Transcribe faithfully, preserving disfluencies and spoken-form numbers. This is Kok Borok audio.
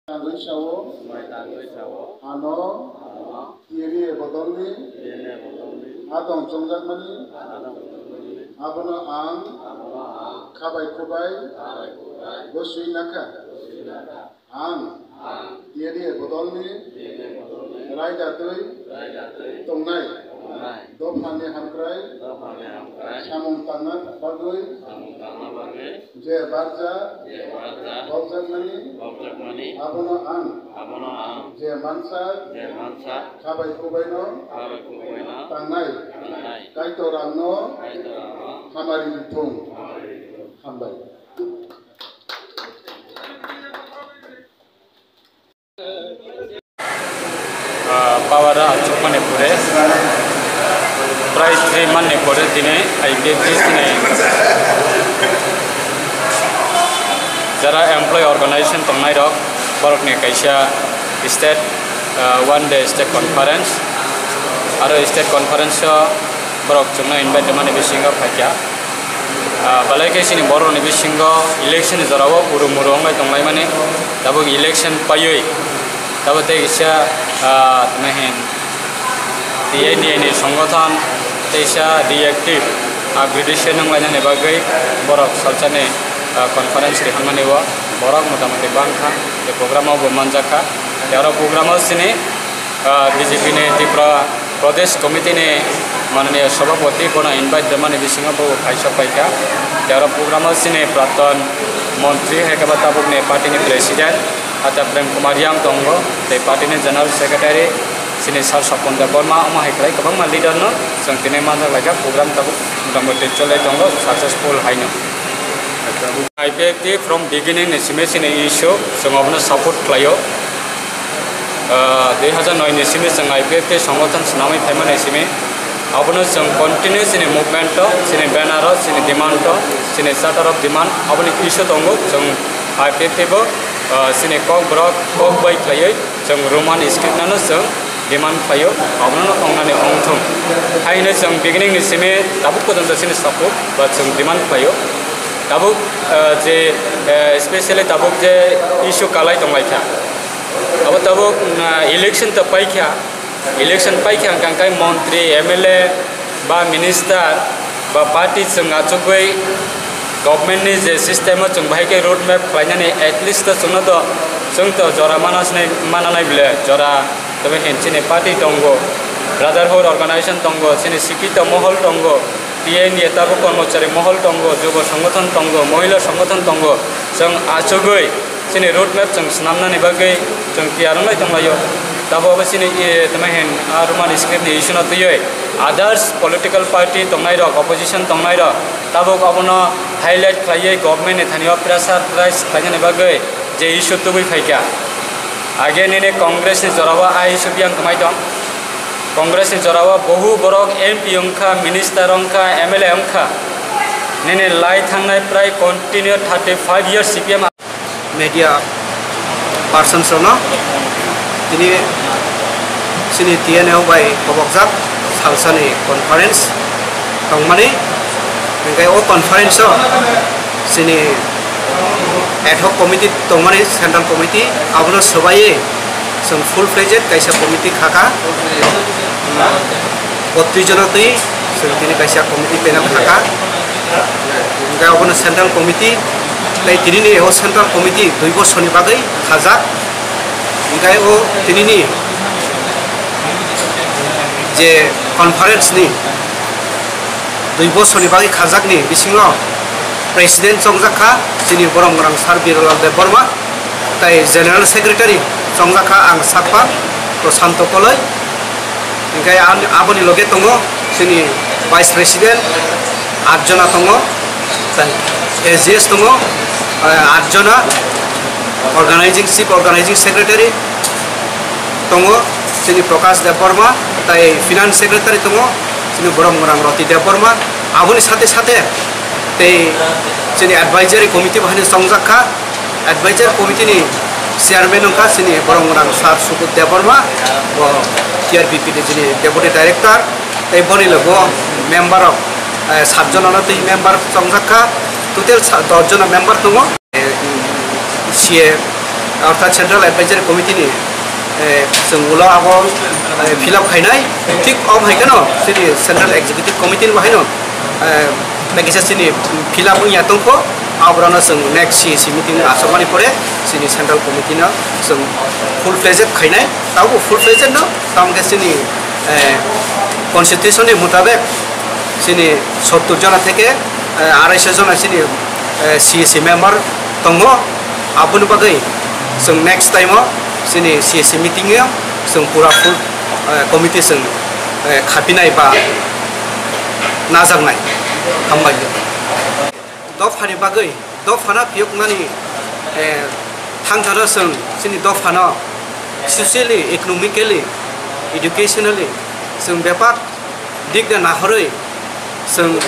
Tangwi sao, ano tiyari bodolni adong chongjakmani, abono ang khabai khubai boswi nakha. Ang tiyari bodolni raida twi tongnai dophani hamkrai samung tangna bagwi je barja bokjakmani, abono ang je mansa khabai khubaino tangnai Kaitor angno hamari rithung. Hambai. Ah, power achukmani pore, prai three month ni pore tini I P F T ni jara employee organization tongnai rok, borok ni kaisa state, ah, one day state conference, aro state conference o borok chwngno invite rwmani bisingo phaikha. Ah, belai khe chini borokni bisingo election ni jorao uru muru wngwi tonglaimani, tabuk election paiwi, tabuk tei kisa, ah, tongnahin T I D A ni songothon teisa reactive upgradation wnglainani bagwi borok salsani, ah, conference rihormani o borok motamuti bangkha, tei program o bo manjakha, tei oro program o chini, ah, B J P ni Tripura Pradesh Committee ni mananiya Sabhapati bono invite rwmani bisingo bo kaisa paikha. Tei oro program o chini Praton Montri hai khe ba tabuk ni party ni President Acha Prem Kumar Yang tongo, tei party ni General Secretary chini Sir Sopon Debbarma, omo hai khlai kwbangma leader no chwng tini manjak laikha. Program tabuk motamuti cholai tongo, successful haino. I P F T from beginning ni simi chini issue, chwng obono support khlaio. Ah, dui hazar noi ni simi chwng I P F T songothon swnamwi phaimani simi, abono chwng continue chini movement o, chini banner o, chini demand o, chini charter of demand, aboni issue tongo. Chwng I P F T bo, ah, chini kokborok kok bai khlaiwi chwng Roman script nano chwng demand khlaio, abono tongnani ongthung. Haino chwng beginning ni simi tabuk porjonto chini support ba chwng demand khlaio. Tabuk, ah, je, ah, specially tabuk je issue kalai tonglaikha. Abo tabuk, ah, election to paikha, election paikha hwnkha khe montri, M L A ba minister ba party chwng achugwi government ni je system o chwng bahai khe road map khlainani, at least to chwngno to, chwng to jora mana sinai, mana nai bile jora, tei hin chini party tongo, brotherhood organization tongo, chini sikito mohol tongo, T N A tabuk kormochari mohol tongo, jubo songothon tongo, mohila songothon tongo, chwng achugwi chini road map chwng swnamnani bagwi chwng tiyar wnglai tonglaio. Tabuk obo chini, eh, tamo hin, ah, Roman script ni issue no twiwi others political party tongnai rok, opposition tongnai rok, tabuk obono highlight khlaiwi government ni thani o pressure rise khlainani bagwi je issue tubui phaikha. Age nini Congress ni jorao a issue biyang kwmai tong. Congress ni jorao bohu borok M P wngkha, minister wngkha, M L A wngkha. Nini lai thangnai prai continue thirty five years C P M. Media persons rokno tini chini T N A bai kobokjak salsani conference tongmani, hingke o conference o chini ad hoc committee tongmani, central committee, abono swbaiwi chwng full fledged kaisa committee khaka. Botris jona twi chwng tini kaisa committee panel khaka. Hingke obono central committee tei tinini o central committee dui bosorni bagwi khajak. Hingke o tinini je conference ni dui bosorni bagwi khajakni bisingo president chongjak kha chini borok gwnang Sir Birolal Debbarma, tei general secretary chongjak kha ang sakpa Prashanto Koloi. Hingke an-, aboni loge tongo chini vice president, at jona tongo, tei S G S tongo, eh, at jona, organizing, chief organizing secretary tongo chini Prakash Debbarma, tei finance secretary tongo chini borok gwnang Roti Debbarma. Aboni sate sate tei chini advisory committee bo haino chongjak kha. Advisory committee ni chairman wngkha chini borok gwnang Sir Sukut Debbarma, bo T R B P ni chini deputy director, tei boni logo member rok, eh, sat jona no twi member chongjak kha, total sa-, dos jona member tongo. C A Orthat Central Advisory Committee ni, eh, chwng ulo abo, eh, fill up khainai, thik omo hai kheno chini Central Executive Committee ni bo haino, eh, kaisa chini fill up wngya tongkho, aborano chwng next C A C meeting achomani pore chini Central Committee no chwng full fledged khainai, tabo full fledged no, tamo khe chini, eh, constitution ni mutabek chini sottur jona theke, eh, arai sho jona chini, eh, C A C member tongo. Aboni bagwi chwng next time o chini C A C meeting o chwng pura full, eh, committee chwng, eh, khapinai ba najaknai. Hambai. Dophani bagwi, dophano phiyoknani, eh, thangthano chwng chini dophano socially, economically, educationally chwng bebak dik de nahorwi chwng